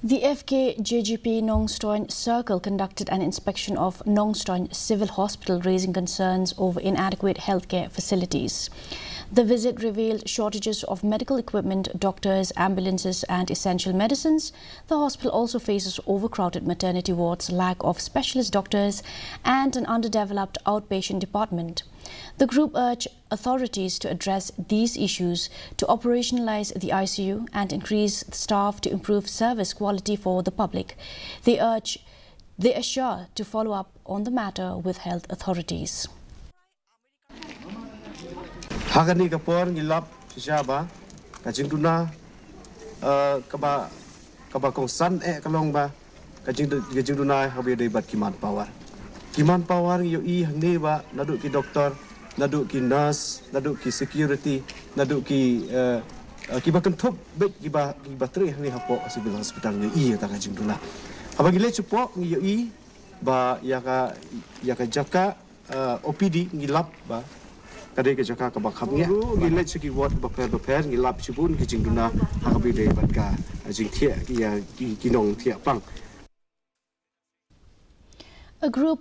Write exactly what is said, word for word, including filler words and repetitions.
The F K J G P Nongstoin Circle conducted an inspection of Nongstoin Civil Hospital, raising concerns over inadequate healthcare facilities. The visit revealed shortages of medical equipment, doctors, ambulances, and essential medicines. The hospital also faces overcrowded maternity wards, lack of specialist doctors, and an underdeveloped outpatient department. The group urged authorities to address these issues, to operationalize the I C U and increase staff to improve service quality for the public. They urge, they assure to follow up on the matter with health authorities. Ha kane ka por ngi lap shisha ba ka jingduna, eh, kaba, kaba kongsan eh ka long ba ka jing, ka jingduna haba ïadei bad ki manpower. Ki manpower ngi ïohi hangne ba naduh ki doktor, naduh ki nurse, naduh ki security, naduh ki, eh, eh, kiba kynthup bad kiba, kiba trei hangne hapoh Civil Hospital ngi ïohi ïa kata ka jingduna. Haba ngi leit shapoh ngi ïohi ba ïa ka, ïa ka jaka, eh, O P D ngi lap ba ka dei ka jaka kaba kham ngiah. Ruh ngi leit sha ki ward bapher bapher ngi lap shibun ki jingduna ha kaba ïadei bad ka jingthiah ïa ki, ki nongthiah pang. A group